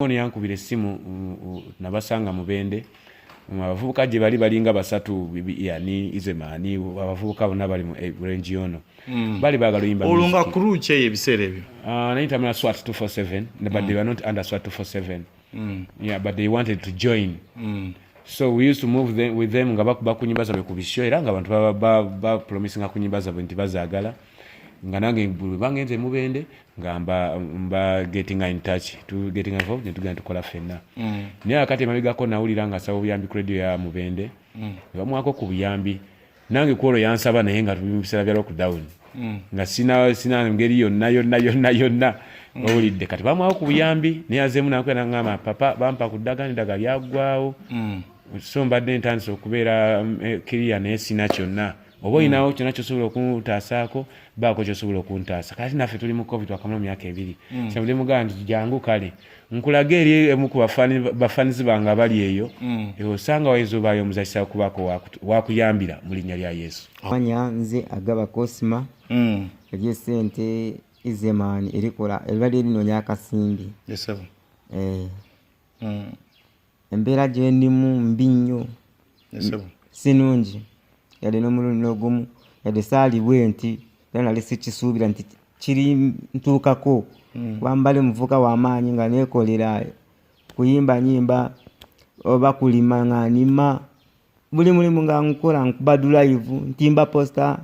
Ono yankubira essimu, nabasanga Mubende, abavubuka gye bali balinga basatu, yani Izemani, abavubuka bonna bali mu range yono. Bali baagala oyimba. Olwo nga crew ki eyo ebiseera ebyo? Naye tamala SWAT 247, but they were not under SWAT 247. Yeah, but they wanted to join. So we used to move them, with them nga bakuba ku nyimba zaabwe ku bisho, era nga abantu ba promisinga ku nyimba zaabwe nti bazaagala, nga nange bwe bangenze Mubende nga mba getting in touch to getting involved, ne tugenda tukola ffenna. Naye akati emabegako nawulira nga asaba obuyambi ku radio ya Mubende, ne bamuwako ku buyambi. Nange kwolwo yansaba, naye nga tuli mu biseera bya lockdown, nga sina ngeri yonna yonna yonna yonna. Owulidde, kati bamuwako ku buyambi, naye azeemu nakwera nagamba, "Papa, bampa ku ddagala, eddagala lyaggwawo, so mbadde ntandise okubeera kiriya, naye sina kyonna. Oba olinawo kyonna kyosobola okuntaasaako, baako kyosobola okuntaasa." Kati naffe tuli mu COVID, wakamala mu myaka 2. Kyavudde mugamba nti, "Jangu kale nkulage eri emu ku bafanizi bange abali eyo. Osanga wayinza obaayo omuzakisa kubaako wakuyambira mu linnya lya Yesu." Manya nze Agaba Cosma. Eryesente Izemani erikola eribadde linoonya akasimbi. Yes, sir. Eh, embeera gye ndimu mbi nnyo. Yes, sir. Sinungi yadde n'omulundi n'ogumu, yadde saali bwe nti, era nali sikisuubira nti kiri ntuukako, kuba mbale muvuka w'amaanyi nga neekolera kuyimba nyimba oba kulima nga nima, buli mulimu nga nkola, nkuba drive, ntimba poster,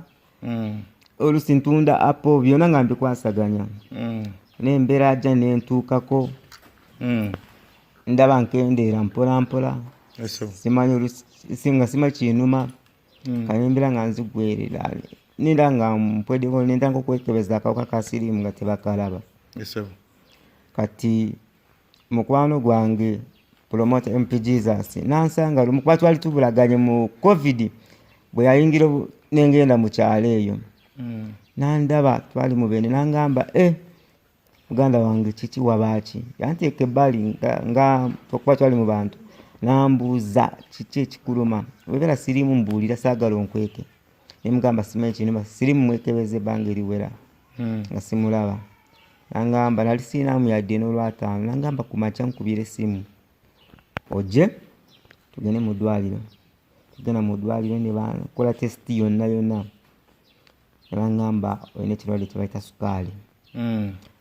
olusi ntunda apo, byonna nga mbikwasaganya. N'embeera ajja nentuukako, ndaba nkendeera mpola mpola. Yes, sir. Simanyi olusi nga simanyi kinuma. Kale nembeera nga nzigwerera, ninda nga mpweddeko, nentandika okwekebeza akawuka ka siriimu nga tebakalaba. Yes, sir. Kati mukwano gwange promoter MP Jesus nansanga lumu, kuba twali tubulaganye mu COVID bwe yayingira nengenda mu kyalo eyo. Nandaba, twali Mubende, nangamba, "E muganda wange, kiki, wabaaki?" Yanteeka ebbali nga okuba twali mu bantu, nambuuza, "Kiki ekikuluma? Webeera siriimu mbuulira, saagala onkweke." Nemugamba, "Simanyi kinuma siriimu, mwekebeza ebbanga eriwera nga simulaba." Nangamba, nali siinamu yadde n'olwataano, nangamba, "Ku makya nkubira essimu ojje tugende mu ddwaliro." Tugenda mu ddwaliro ne bakola test yonna yonna, ne baŋŋamba olina ekirwadde kye bayita sukaali.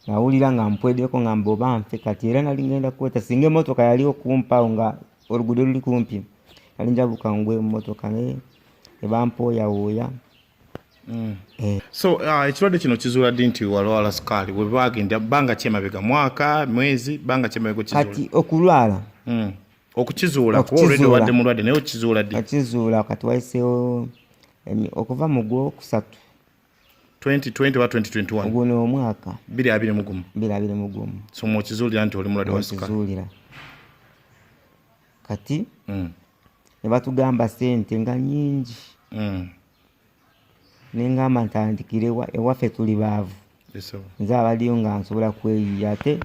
Nawulira nga mpweddeko, ngamba oba nfe kati, era nali ngenda kweta singa emmotoka yali okumpaawo, nga oluguudo luli kumpi, nali njabuka ngwe mu mmotoka, naye ne bampooyawooya. Eh. So ekirwadde kino kizuula ddi nti walwala sukaali? Bwe bagenda bbanga ki emabega, mwaka, mwezi, bbanga ki emabega okizuula? Kati okulwala Okukizuula, kuba already Okukizuula. obadde mulwadde, naye okizuula ddi? Akizuula kati wayiseewo okuva mu gwokusatu. 2020 oba 2021? Guno omwaka. 2021? 2021. So mwokizuulira nti oli mulwadde wa sukaali? Okizuulira kati ne batugamba sente nga nyingi. Nengamba ntandikire ewaffe tuli baavu. Yes, sir. Nze abaliyo nga nsobola kweyiya, ate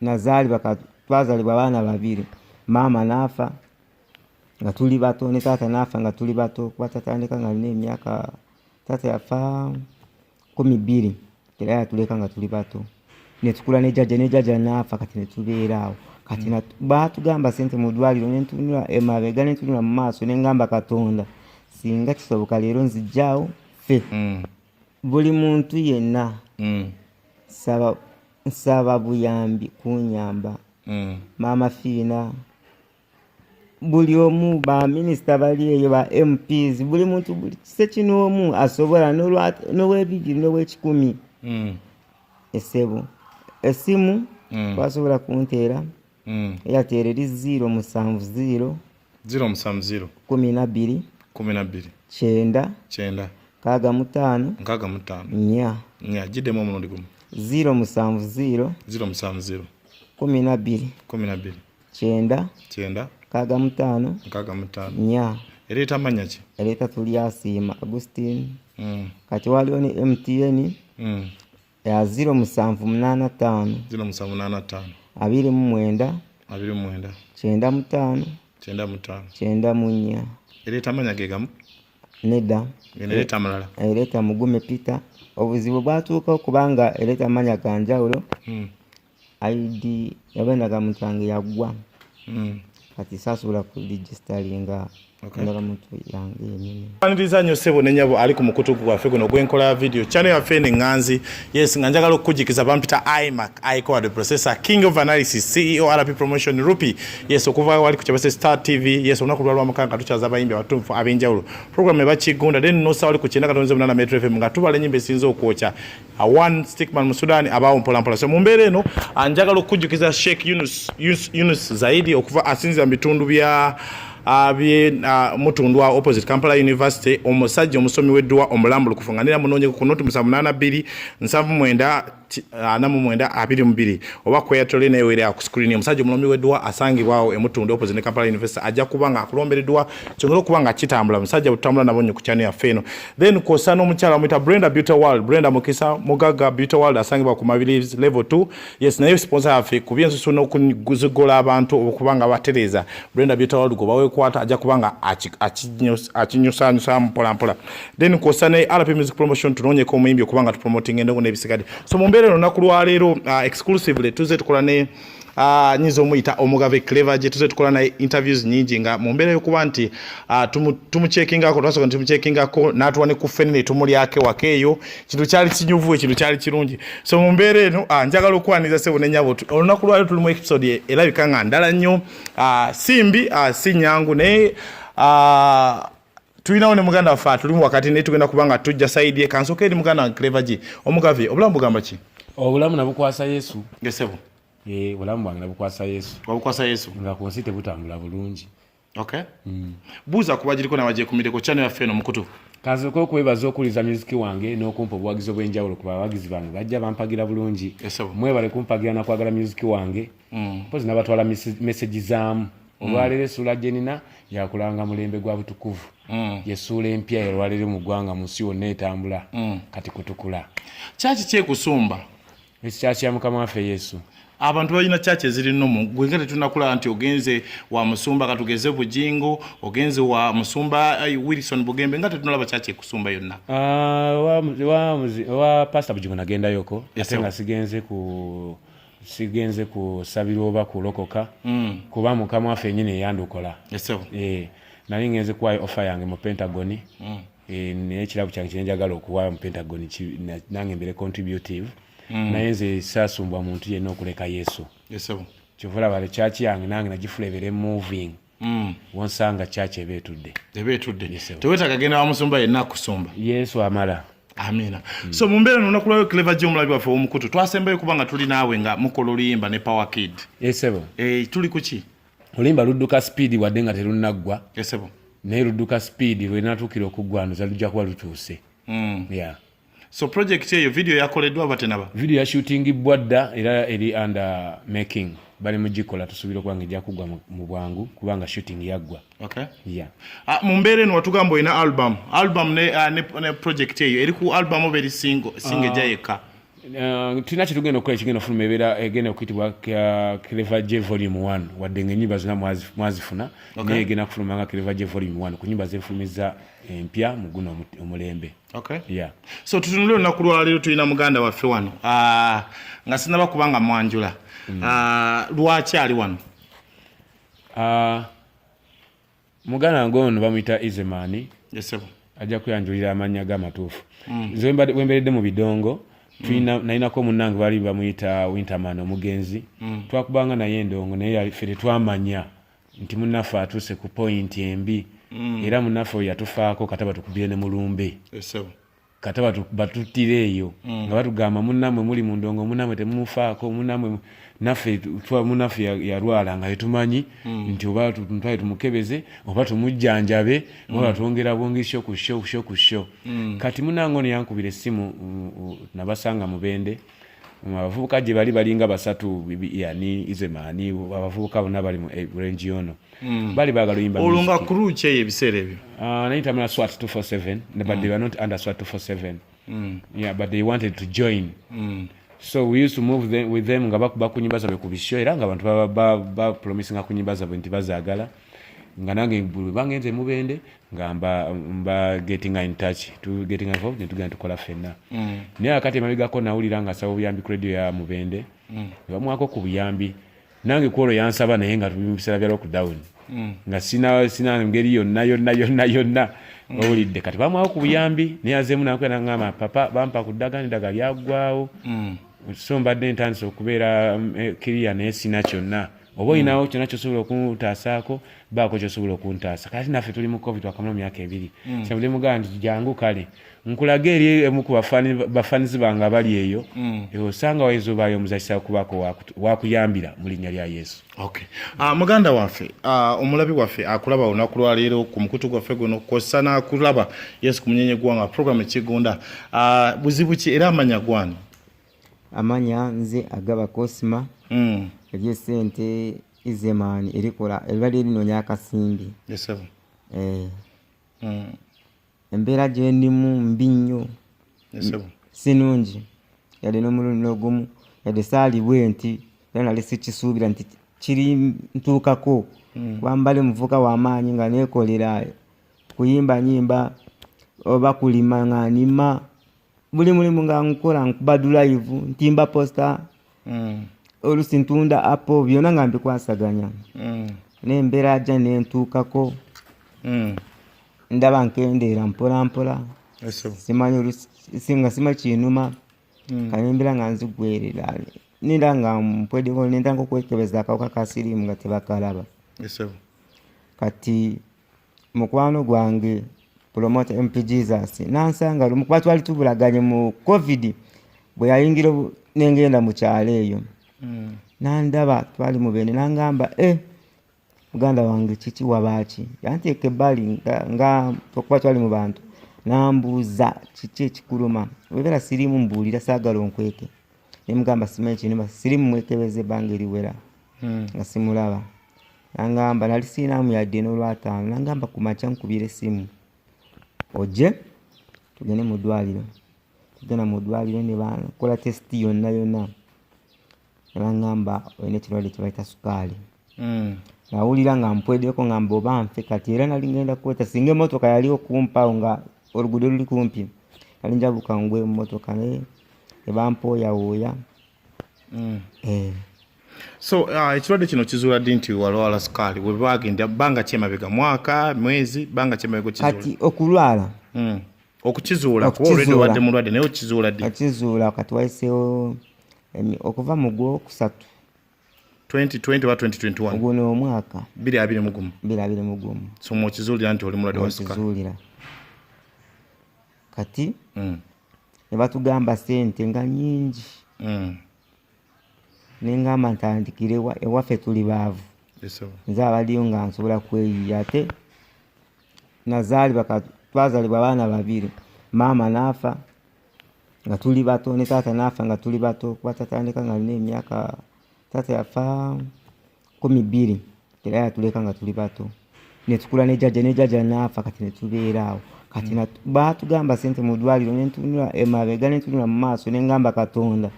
nazaalibwa twazaalibwa abaana babiri, maama n'afa nga tuli bato ne taata n'afa nga tuli bato, kuba tatandika nga nina emyaka, taata yafa 12, era yatuleka nga tuli bato, netukula ne jjajja, ne jjajja n'afa, kati netubeera awo. Kati baatugamba sente mu ddwaliro, nentunula emabega, nentunula mu maaso, nengamba, "Katonda, singa kisoboka leero nzijjaawo ffe." Buli muntu yenna nsaba buyambi kunyamba. Maama Fiina, buli omu, baminisita bali eyo, ba MPs, buli muntu, buli kise kinoomu asobola, n'owebibiri n'owekikumi. Esebo esimu twasobola kunteera. Airtel eri 070. 070. 12. 12. 90. 90. 65. 65. 4. 4. Giddemu omulundi gumu. 070. 070. 12. 12. 90. 90. 65. 65. 4. Ereeta amannya ki? Ereeta Tulyasiima Agustin. Kati waliwo ne MTN ya 0785. 0785. 29. 29. 95. 95. 94. Ereeta amannya ge gamu? Nedda. Ngeno ereeta amalala. Ereeta Mugume Peter. Obuzibu bwatuuka okubanga ereeta amanya ga njawulo. ID yaba endagamuntu yange yaggwa. Kati saasobola kuregisteringa endagamuntu yange yenyini. Aniriza nnyo ssebo ne nnyabo ali ku mukutu gwaffe guno ogw'enkola ya video channel yaffe eno eŋŋanzi. Yes, nga njagala okukujikiza, bampita iMac iCoad processor, king of analysis, CEO RP promotion rupi. Yes, okuva wali ku kyabase Star TV. Yes, olunaku lwa Lwamukaaga nga tukyaza abayimbi abatumfu ab'enjawulo, program ebakigunda. Then nosa wali ku 98 Metro FM nga tubala ennyimba esinza okwokya. One stickman mu Sudan abaawo mpolampola. So mu mbeera eno, njagala okukujjukiza Sheikh Yunus, Yunus, Yunus Zaidi okuva asinzira mu bitundu bya bye Mutundwa opposite Kampala University, omusajja omusomi w'edduwa omulambulukufu nga nera munoonye ku 078 79 49 22 oba kweyatole naye were ku screen. Omusajja omulomi w'edduwa asangibwawo emutundu opposite ne Kampala University, ajja kuba nga akulomberera edduwa kyongera okuba nga kitambula. Musajja bwetutambula nabo nnyo ku channel yaffe eno. Then kwosa n'omukyala amuyita Brenda Beauty World, Brenda Mukisa Mugaga Beauty World, asangibwa ku Mabilis level 2. Yes, naye sponsor yaffe ku byensusu n'okuzigola abantu okuba nga batereeza. Brenda Beauty World gwe bawekwata, ajja kuba nga akinyusanyusa mpola mpola. Then kwosa ne RP Music Promotion, tunoonyeko omuyimbi okuba nga tupromoting endongo n'ebisigadde. So mu mbeera eno, olunaku lwaleero, exclusively tuze tukola ne nyinza omuyita Omugave Clever gye tuze tukola naye interviews nyingi, nga mu mbeera y'okuba nti tumucheckingako, twasooka tumucheckingako n'atuwa ne ku ffene ne tumulyako ewaka eyo. Kintu kyali kinyuvu, ekintu kyali kirungi. So mu mbeera eno, njagala okwaniriza ssebo ne nnyabo. Olunaku lwaleero tuli mu episode erabika nga ndala nnyo, si mbi, si nyangu, naye tulinawo ne muganda waffe atulimu wakati, naye tugenda kuba nga tujja side ye. Kansooka eri muganda wange Clever G. Omugave, obulamu bugamba ki? Obulamu nabukwasa Yesu. Gesebo. Obulamu bwange nabukwasa Yesu. Wabukwasa Yesu. Nga ku nsi tebutambula bulungi. Okay, buuza kuba giriko nabagyekumideko channel yaffe eno mukutu. Kansooke okwebaza okuwuliza music wange n'okumpa obuwagizi obw'enjawulo ku bawagizi bange bajja bampagira bulungi. Esebo. Mwebale kumpagira nakwagala music wange. Mpozi nabatwala message zaamu. Olwaleero essuula gye nina yakulanga mulembe gwa butukuvu, yessuula empya olwaleero mu ggwanga, mu nsi yonna etambula kati kutukula. Kyaki kyekusumba? Ekikyaki kya Mukama waffe Yesu. Abantu balina kyaki eziri nomu, gwe nga tetunakulaba nti ogenze wa musumba, katugeze Bujingo, ogenze wa musumba Wilson Bugembe, nga tetunalaba kyaki ekusumba yonna. Ah, wa Pastor Bugingo nagendayoko, ate nga sigenze kusabirwa oba kulokoka, kuba Mukama waffe yenyini eyandukola. Esebo. Nali ngenze kuwayo offer yange mu Pentagon. Naye ekirabo kyange kyenjagala okuwaayo mu Pentagon nange mbere contributive, naye nze saasumbwa muntu yenna okuleka Yesu. Esebo. Kyova olaba church yange nange nagifula ebeere moving. Wonsanga church eba etudde. Eba etudde. Yes, sir. Tewetaaga genda wa musumba yenna akusumba. Yesu amala. Amiina. So mu mbeera eno, olunaku lwayo, Clever G, omulabi waffe ow'omukutu, twasembayo kuba nga tuli naawe nga mukola oluyimba ne Power Kid. Esebo. Tuli ku ki? Oluyimba ludduka speed wadde nga terunnaggwa. Esebo. Naye ludduka speed, lwenatuukira okuggwanuza lujja kuba lutuuse. Yeah. So project eyo video yakoleddwa oba tenaba? Video yashootingibwa dda era eri under making, bali mugikola. Tusuubira okuba nga ejja kuggwa mu bwangu kubanga shooting yaggwa. Okay. Yeah. Ah, mu mbeera eno watugamba olina album ne project eyo eri ku album oba eri single ejja yekka? Tulina kyetugenda okukola ekigenda ofuluma, ebeera egenda okuyitibwa Clever J volume 1, wadde nga enyimba zonna mwazifuna, naye egenda kufuluma nga Clever J volume 1 ku nyimba zenfulumiza empya mu guno omulembe. Okay. Yeah. So tutunule olunaku lwaleero, tulina muganda waffe wano, nga sinaba kubanga mwanjula. Lwaki ali wano? Muganda wange ono bamuyita Izeman. Esebo. Ajja kuyanjulira amannya ge amatuufu. Nze wemberedde mu bidongo, tulina nalinako munnange baali bamuyita Winterman omugenzi. Twakubanga naye endongo, naye ffe tetwamanya nti munnaffe atuuse ku point embi, era munnaffe oyo yatufaako kata batukubire ne mulumbe. Esebo. Kata batuttire eyo nga batugamba munnammwe muli mu ndongo, munnammwe temumufaako, munnammwe naffe munnaffe yalwala nga tetumanyi nti oba tumutwale tumukebeze oba tumujjanjabe oba batwongera bwongi show ku show, show ku show. Kati munnange ono yankubira essimu, nabasanga Mubende. Abavubuka gye bali balinga basatu, yani Izemani, abavubuka bonna bali mu range yono, bali baagala oyimba Olwo nga music. Crew ki eyo ebiseera ebyo? Naye tamala SWAT 247, but they were not under SWAT 247. Yeah, but they wanted to join. So we used to move them, with them nga bakuba ku nyimba zaabwe ku bisho, era nga abantu ba promisinga ku nyimba zaabwe nti bazaagala, nga nange bwe bangenze Mubende nga mba getting in touch to getting involved, ne tugenda tukola ffenna. Naye akati emabegako nawulira nga asaba obuyambi ku radio ya Mubende. Ne bamuwako ku buyambi. Nange kwolwo yansaba, naye nga tuli mu biseera bya lockdown, nga sina ngeri yonna yonna yonna yonna. Owulidde? Kati bamuwako ku buyambi, naye azeemu nakwera nagamba, "Papa, bampa ku ddagala, eddagala lyaggwawo, so mbadde ntandise okubeera kiriya, naye sina kyonna. Oba olinawo kyonna kyosobola okuntaasaako, baako kyosobola okuntaasa." Kati naffe tuli mu COVID, twakamala myaka 2. Kyavudde mugamba nti, "Jangu kale nkulage eri emu ku bafanizi bange abali eyo. Osanga wayinza obaayo omuzakisa kubaako wakuyambira mu linnya lya Yesu." Okay. Muganda waffe, omulabi waffe akulaba olunaku lwaleero ku mukutu gwaffe guno, kwossa n'akulaba Yesu ku Munyenye Gwanga, program Ekigonda, buzibu ki era amanya gwani? Amanya nze Agaba Cosma. Eryesente Izemaani erikola eribadde linoonya akasimbi. Yes. Eh, embeera gyendimu mbi nnyo. Yes. Sinungi yadde n'omulundi n'ogumu, yadde saali bwe nti, era nali sikisuubira nti kiri ntuukako, kuba mbale muvuka w'amaanyi nga neekolera, kuyimba nyimba oba kulima nga nima, buli mulimu nga nkola, nkuba drive, ntimba poster, olusi ntunda apo, byonna nga mbikwasaganya. N'embeera ajja nentuukako, ndaba nkendeera mpola mpola. Yes. Simanyi olusi nga simanyi kinuma. Kale embeera nga nzigwerera, ninda nga mpweddeko, nentandika okwekebeza akawuka ka siriimu nga tebakalaba. Yes. Kati mukwano gwange promoter MP Jesus nansanga lumu, kuba twali tubulaganye mu COVID bwe yayingira nengenda mu kyalo eyo. Nandaba, twali mubende, nangamba, "E muganda wange, kiki, wabaaki?" Yanteeka ebbali nga okuba twali mu bantu, nambuuza, "Kiki ekikuluma? Webeera siriimu mbuulira, saagala onkweke." Nemugamba, "Simanyi kinuma siriimu, mwekebeza ebbanga eriwera nga simulaba." Nangamba, nali siinaamu yadde n'olwataano, nangamba, "Ku makya nkubira essimu ojje tugende mu ddwaliro." Tugenda mu ddwaliro ne bakola test yonna yonna, ne baŋŋamba olina ekirwadde kye bayita sukaali. Nawulira nga mpweddeko, ngamba oba nfe kati. Era nali ngenda kweta, singa emmotoka yali okumpaawo nga oluguudo luli kumpi, nali njabuka ngwe mu mmotoka, naye ne bampooyawooya. Eh. So ekirwadde kino kizuula ddi nti walwala sukaali? Bwe bagenda bbanga ki emabega, mwaka, mwezi, bbanga ki emabega okizuula? Kati okulwala Okukizuula, kuba already Okukizuula. obadde mulwadde, naye okizuula ddi? Akizuula kati wayiseewo okuva mu gwokusatu. 2020 oba 2021? Guno omwaka. 2021? 2021. So mwokizuulira nti oli mulwadde wa sukaali? Okizuulira kati ne batugamba sente nga nyingi. Nengamba ntandikire ewaffe tuli baavu. Yes, sir. Nze abaliyo nga nsobola kweyiya, ate nazaalibwa twazaalibwa abaana babiri, maama n'afa nga tuli bato ne taata n'afa nga tuli bato, kuba tatandika nga nina emyaka, taata yafa 12, era yatuleka nga tuli bato netukula ne jjajja, ne jjajja n'afa, kati netubeera awo. Kati baatugamba sente mu ddwaliro, nentunula emabega, nentunula mu maaso, nengamba, "Katonda,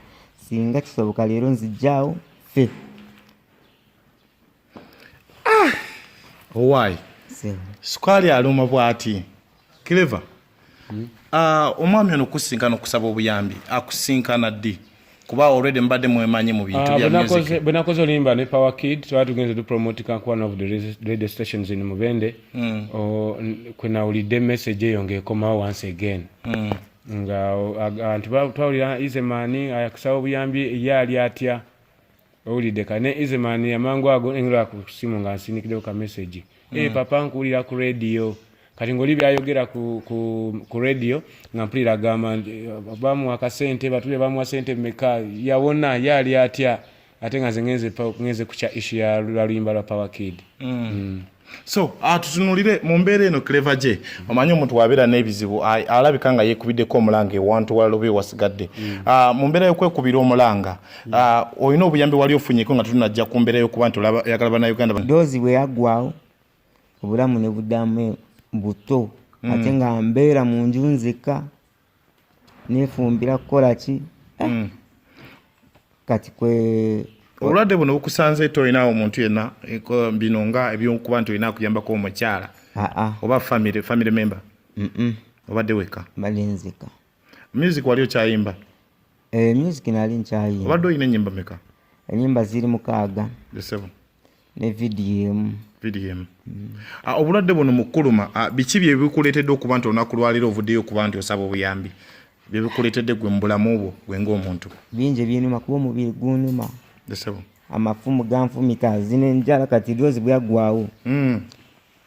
singa kisoboka leero nzijjaawo ffe." Owaayi, sukaali aluma bw'ati. Clever. Omwami ono okusinkana okusaba obuyambi, akusinkana ddi? Kuba already mbadde mwemanyi mu bintu bya music. Bwe nakoze oluyimba ne Power Kid, twali tugenze tupromotinga ku one of the radio stations in Mubende. Kwe nawulidde message eyo ng'ekomawo once again, nga nti twawulira Izeman akusaba obuyambi, ye ali atya? Owulidde? Kane Izeman amangu ago engera ku simu nga nsindikiddeko ka message, "Papa, nkuwulira ku radio." Kati ng'oli byayogera ku radio nga mpulira agamba nti bamuwa akasente, batule bamuwa sente mmeka, yawona, ye ali atya? Ate nga nze ngenze ku kya issue ya lwa luyimba lwa Power Kid. So tutunulire mu mbeera eno. Clever J, omanyi omuntu wabeera n'ebizibu alabika nga yeekubiddeko omulanga ewantu walala oba ewasigadde. Mu mbeera y'okwekubira omulanga, olina obuyambi wali ofunyeko nga tunajja ku mbeera y'okuba nti oyagala bannayuganda Dose bwe yaggwawo, obulamu ne buddamu buto, ate nga mbeera mu nju nzekka, neefumbira, kukola ki. Kati kwe Obulwadde buno bukusanze tolinawo omuntu yenna, bino nga ebyokuba nti olina akuyambako omukyala Aa. oba family member? Obadde wekka? Mbadde nzekka. Music wali okyayimba? Music nali nkyayimba. Obadde olina ennyimba meka? Ennyimba ziri 6. Esebo. Ne vidiyo emu. Vidiyo emu. Obulwadde buno mu kkuluma, biki bye bikuleetedde okuba nti olunaku lwaleero ovuddeyo okuba nti osaba obuyambi? Bye bikuleetedde gwe mu bulamu bwo gwe ng'omuntu? Bingi ebinuma kuba omubiri gunuma. Esebo. Amafumu ganfumita, zino enjala kati lwozi bwaggwawo.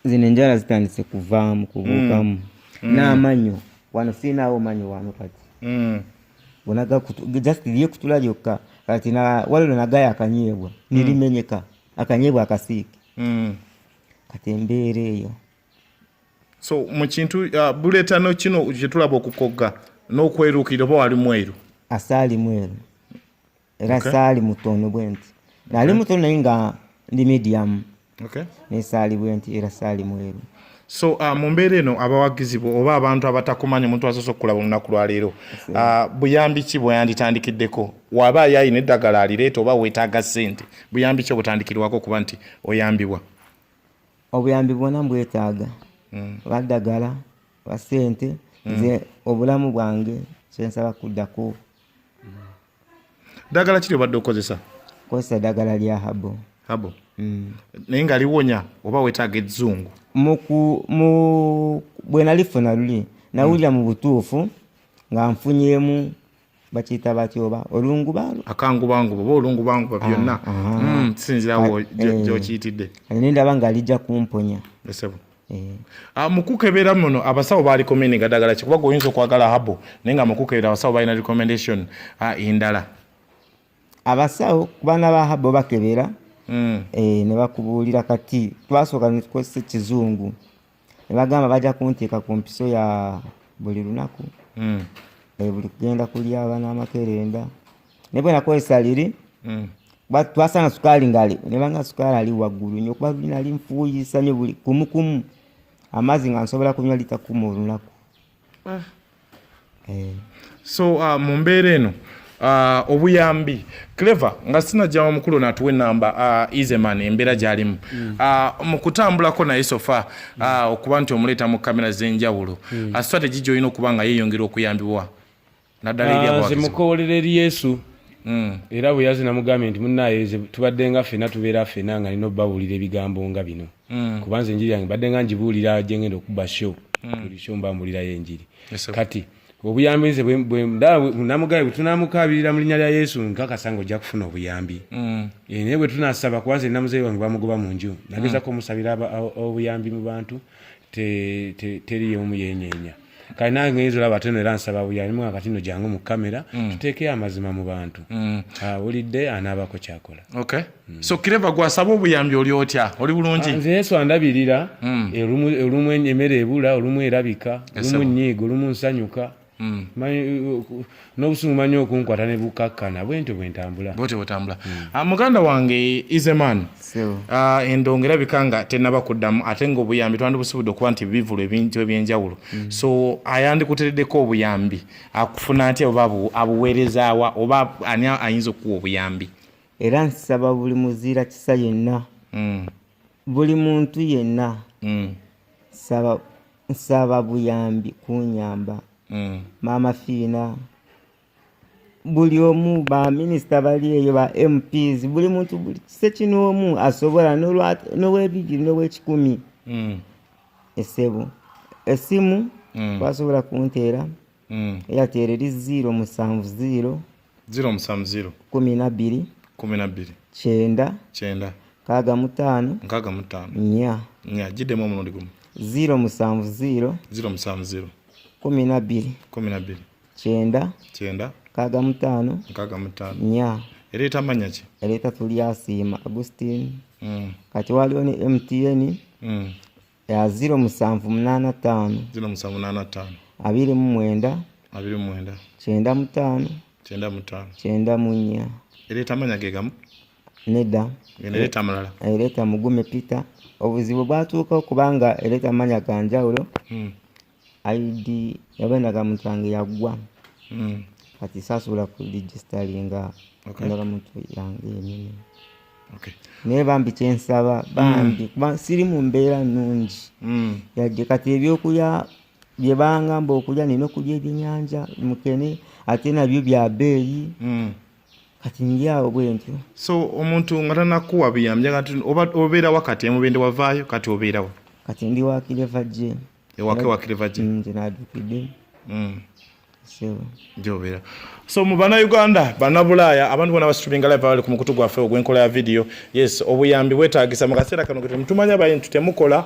Zino enjala zitandise kuvaamu, kubuukamu. N'amannyo, wano sirinaawo mannyo wano kati. Just lyekutula lyokka kati waliwo nagayo akanyeebwa nerimenyeka, akanyeebwa akasiike. Kati embeera eyo. So mu kintu buleeta no kino kye tulaba okukogga n'okweruukirira, oba wali mweru? Asaali mweru. Era saali mutono bwe nti. Nali mutono naye nga ndi medium. Naye saali bwe nti era saali mweru. So mu mbeera eno abawagizi bo oba abantu abatakumanyi, omuntu asoose okukulaba olunaku lwaleero, buyambi ki bweyanditandikiddeko? Waba ye alina eddagala alireeta oba weetaaga ssente, buyambi ki obutandikirwako okuba nti oyambibwa? Obuyambi bwonna mbwetaaga. Oba ddagala, oba ssente, nze obulamu bwange kyensaba kuddako. Ddagala ki ly'obadde okozesa? Kozesa eddagala lya habo. Habo. Naye nga liwonya oba weetaaga ezzungu? Bwe nalifuna luli nawulira mu butuufu nga nfunyeemu, bakiyita batya oba olungubangu? Akangubanguba oba olungubanguba byonna. Kisinziira gy'okiyitidde. Naye ndaba nga lijja kumponya. Esebo. Mu kukebera muno abasawo baali recommendinga ddagala ki? Kuba gwe oyinza okwagala habo naye nga mu kukebera abasawo balina recommendation endala. Abasawo kubaana ba habo bakebera, ne bakubuulira. Kati twasooka ne tukozesa ekizungu ne bagamba bajja kunteeka ku mpiso ya buli lunaku. Buli kugenda kulya n'amakerenda. Naye bwe nakozesa liri, twasanga sukaali ng'ali, ne banga sukaali ali waggulu nnyo kuba luli nali nfuuyisa nnyo buli kumu kumu. Amazzi nga nsobola kunywa lita 10 olunaku. So mu mbeera eno obuyambi Clever nga sinajja omukulu n'atuwa ennamba, Easyman embeera gy'alimu mu kutambulako naye sofa okuba nti omuleeta mu kamera z'enjawulo, strategy gy'olina okuba nga yeeyongera okuyambibwa naddala eri Nze abawagizi. Mukoolera eri Yesu. Era bwe yazze namugambye nti munnaaye nze tubadde nga ffenna tubeera ffenna nga nina obbabuulira ebigambo nga bino. Kuba nze enjiri yange mbadde nga ngibuulira gye ngenda okuba show. Buli show mba mbuulirayo enjiri. Kati obuyambi nze namugambye bwe tunaamukaabirira mu linnya lya Yesu nkakasa ng'ojja kufuna obuyambi. Naye bwe tunaasaba, kuba nze nina muzeeyi wange bamugoba mu nju. Nagezaako omusabira obuyambi mu bantu, teriyo omu yeenyeenya. Kale nange ng'eyinza olaba ate no era nsaba buyambi, mugamba kati nno jangu mu kamera tuteekeyo amazima mu bantu. Awulidde anaabako ky'akola. So Clever gw'asaba obuyambi oli otya? Oli bulungi? Nze Yesu andabirira. Olumu emmere ebula, olumu erabika, olumu nnyiiga, olumu nsanyuka. N'obusungu manyi okunkwata ne bukakkana, bwe ntyo bwe ntambula. Bw'otyo bw'otambula. Muganda wange Easyman, endongo erabika nga tennaba kuddamu ate ng'obuyambi twandibusubudde okuba nti bivulu ebintu eby'enjawulo. So ayandikutereddeko obuyambi akufuna atya oba abuweerezaawa oba ani ayinza okukuwa obuyambi? Era nsaba buli muzira kisa yenna, buli muntu yenna, nsaba buyambi kunyamba. Maama Fiina, buli omu, ba minisita bali eyo, ba MPs, buli muntu, buli kise kino omu asobola n'ow'ebibiri n'ow'ekikumi. Essebo essimu basobola kunteera, Airtel eri 070 070 12 12 9 9 65 65 4. 4. Giddemu omulundi gumu. 070 070 12 12 9 9 65 65 4. Ereeta amannya ki? Ereeta Tulyasiima Agustine. Kati waliwo ne MTN ya 0785 0785 29 29 95 95 94. Ereeta amannya ge gamu? Nedda. Eno ereeta amalala. Ereeta Mugume Peter. Obuzibu bwatuukawo kubanga ereeta amannya ga njawulo. ID yaba endagamuntu yange yaggwa. Kati saasobola kuregistaringa endagamuntu yange yennyini. Naye bambi kyensaba bambi, kuba siri mu mbeera nnungi yadde. Kati ebyokulya Bye bangamba okulya, nina okulya ebyenyanja, mukene, ate nabyo bya bbeeyi. Kati ndi awo bwe ntyo. So omuntu nga tanakuwa buyambi, njagala nti obeerawa kati? Emubende wavaayo, kati obeerawa? Kati ndi wa Clever J. Ewaka wa Clever J? Nze nadukidde. Sebo. Gyobeera. So mu Bannayuganda, Bannabulaaya, abantu bonna basitreaminga live abali ku mukutu gwaffe ogw'enkola ya video, yes, obuyambi bwetaagisa mu kaseera kano. Temutumanya bayintu temukola.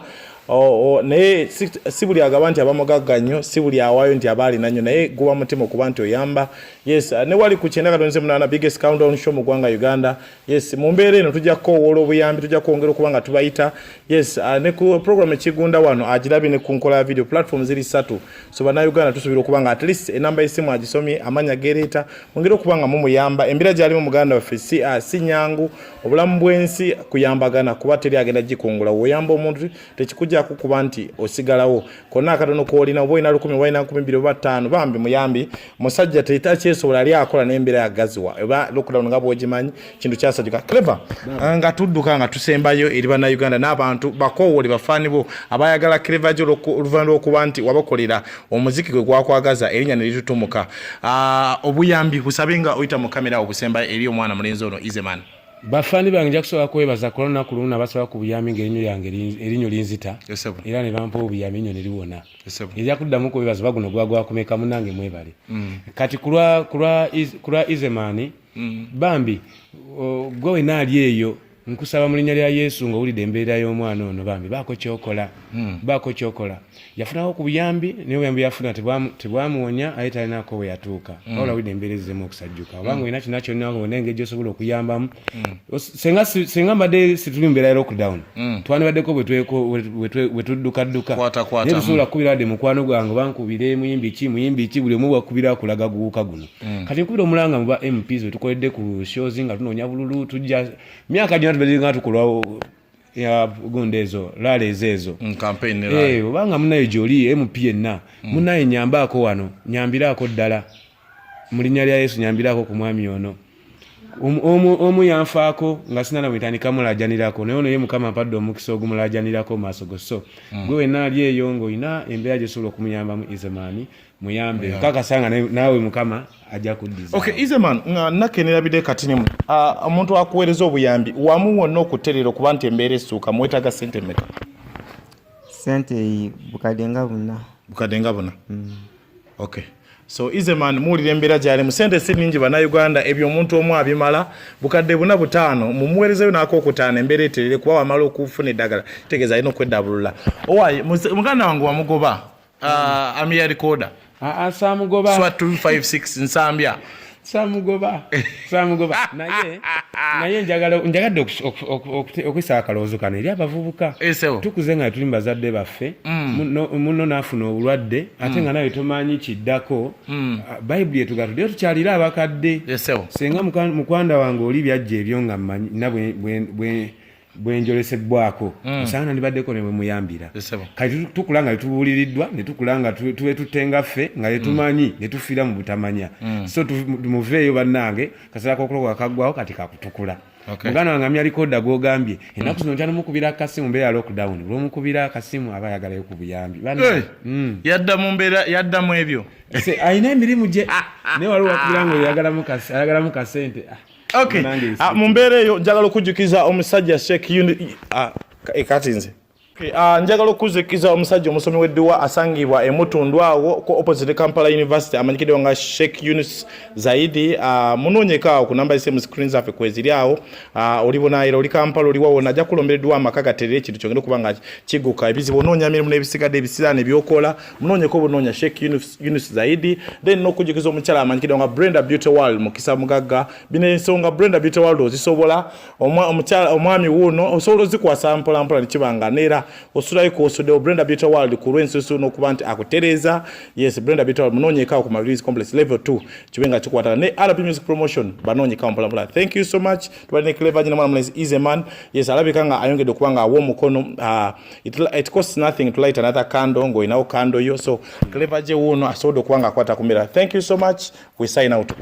Naye si buli agaba nti aba mugagga nnyo, si buli awaayo nti aba alina nnyo, naye guba mutima okuba nti oyamba. Yes, ne wali ku 98, biggest countdown show mu ggwanga Uganda. Yes, mu mbeera eno tujja kukoowoola obuyambi, tujja kwongera okuba nga tubayita. Yes, ne ku program Ekigunda wano agirabye ne ku nkola ya video platform ziri ssatu. So Bannayuganda, tusuubira okuba nga at least enamba y'essimu agisomye, amanya gereeta, mwongere okuba nga mumuyamba. Embeera gy'alimu muganda waffe si nyangu. Obulamu bw'ensi kuyambagana, kuba teri agenda gikungula. Woyamba omuntu, tekikujjako kuba nti osigalawo. Konna akatono koolina, oba olina 1000, oba olina 2000 oba 50, bambi muyambi. Musajja tetakyesobola, ali akola n'embeera yagaziwa oba lockdown nga bw'ogimanyi, kintu kyasajuka. Clever, nga tudduka nga tusembayo eri Bannayuganda n'abantu bakoowole, bafaani bo abayagala Clever J, oluvannyuma lw'okuba nti wabakolera omuziki gwe gwakwagaza erinnya ne litutumuka. Ah, obuyambi busabe nga oyita mu kamera, obusembayo eri omwana mulenzi ono Izeman. Bafaani bange, nja kusobola kwebaza ku lunaku lumu nabasaba ku buyambi ng'erinnyo lyange erinnyo linzita. Esebo. Era ne bampa obuyambi, ennyo ne liwona. Esebo. Erya kuddamu kwebaza, oba guno gwa gwakumeka, munange mwebale. Kati kulwa Izemani, bambi gwe wena ali eyo, nkusaba mu linnya lya Yesu, ng'owulidde embeera y'omwana ono, bambi baako kyokola, baako kyokola. Yafunawo ku buyambi, naye obuyambi yafuna tebwamuwonya, aye talinako we yatuuka. Wabula awulidde embeera ezzemu okusajjuka, obanga olina kyonna kyonna wonna engeri gy'osobola okuyambamu. Senga mbadde situli mu mbeera ya lockdown, twandibaddeko bwe tuddukadduka. Kwata, kwata, naye tusobola kukubira wadde mukwano gwange, oba nkubire muyimbi ki, muyimbi ki, buli omu bwakubira akulaga guwuka guno. Kati nkubira omulanga mu ba MPs bwe tukoledde ku shows nga tunoonya bululu, tujja myaka gyonna tubadde nga tukola ya gundi ezo, rallies ezo. Campaign ne rally. Eh, obanga munaye gyoli MP yenna, munaye nyambaako wano, nyambiraako ddala mu linnya lya Yesu, nyambiraako ku mwami ono. Omu yanfaako nga sinana bwentandika mulajanirako, naye ono ye Mukama mpadde omukisa ogumulajanirako mu maaso go. So gwe wenna ali eyo ng'olina embeera gyosobola okumuyambamu Izemani, muyambe. Kakasa nga naawe Mukama ajja kuddiza. Okay, Izeman, nga nakenerabidde katinimu. Omuntu akuweereza obuyambi wamu wonna okuterera okuba nti embeera essuuka, mwetaaga sente mmeka? Sente bukadde nga 4. Bukadde nga 4. Okay, so Izeman, muwulira embeera gyalimu, sente si nnyingi. Bannayuganda, ebyo omuntu omu abimala, bukadde 4, 5, mumuweerezeyo n'akokutaano, embeera eterere, kuba wamala okufuna eddagala kitegeeza alina okweddabulula. Owaaye muganda wange wamugoba, amiya recorder. Aa, saamugoba. Swa 256 Nsambya. Samugoba, samugoba, naye njagadde okuyisa akalowoozo kano eri abavubuka. Esebo. Tukuze nga tuli mu bazadde baffe, muno n'afuna obulwadde, ate nga nawe tomanyi kiddako. Ah, Bayibuli etuga tuddeyo tukyalire abakadde. Esebo. Senga mukwanda wange oli byajja ebyo nga mmanyi na bwe njolesebwako, osanga nandibaddeko ne bwe muyambira. Esebo. Kati tukula nga tetubuuliriddwa, ne tukula nga tube tuttenga ffe nga tetumanyi, ne tufiira mu butamanya. So muveeyo bannange, kaseera k'okulokoka kaggwawo, kati kakutukula. Muganda wange amya recorder gw'ogambye, ennaku zino nkyanomukubira akasimu, mbeera ya lockdown, lwomukubira akasimu aba ayagalayo ku buyambi. Hey, yadda mu mbeera, yadda mu ebyo. Alina emirimu gye, naye waliwo wakubira nga ayagalamu kasente. Ah, Okay. Nange. Ah, mu mbeera eyo njagala okujjukiza omusajja Sheikh Yuni, ah, kati nze. Okay, njagala okujjukiza omusajja omusomi w'edduwa asangibwa emutundu awo ku opposite Kampala University, amanyikiddwa nga Sheikh Yunus Zaidi. Munoonyeko awo ku namba y'essimu, screen zaffe kweziri awo. Oli bunaayira, oli Kampala, oli wawona, ajja kulombera edduwa, amaka gaterere, ekintu kyongere okuba nga kiguka, ebizibu onoonya mirimu n'ebisigadde ebisiraano ebyokola, munoonyeko obunoonya Sheikh Yunus Zaidi. Then n'okujjukiza omukyala amanyikiddwa nga Brenda Beauty World, Mukisa Mugagga. Bino ensonga Brenda Beauty World ozisobola, omukyala, omwami wuuno osobola ozikwasa mpola mpola nekiba nga neera osulayo kwosuddewo. Brenda Beauty World ku lw'ensusu n'okuba nti akutereeza. Yes, Brenda Beauty World munoonyeekaawo ku Mabirizi Complex level 2, kibe nga kikwatana ne RP Music Promotion, banoonyekaawo mpola mpola. Thank you so much. Tubadde ne Clever J, mwana mulenzi Easy Man. Yes, alabika nga ayongedde okuba nga awa omukono. It costs nothing to light another candle ng'olinawo candle yo. So Clever J wuuno asobodde okuba nga akwata ku mbeera. Thank you so much. We sign out.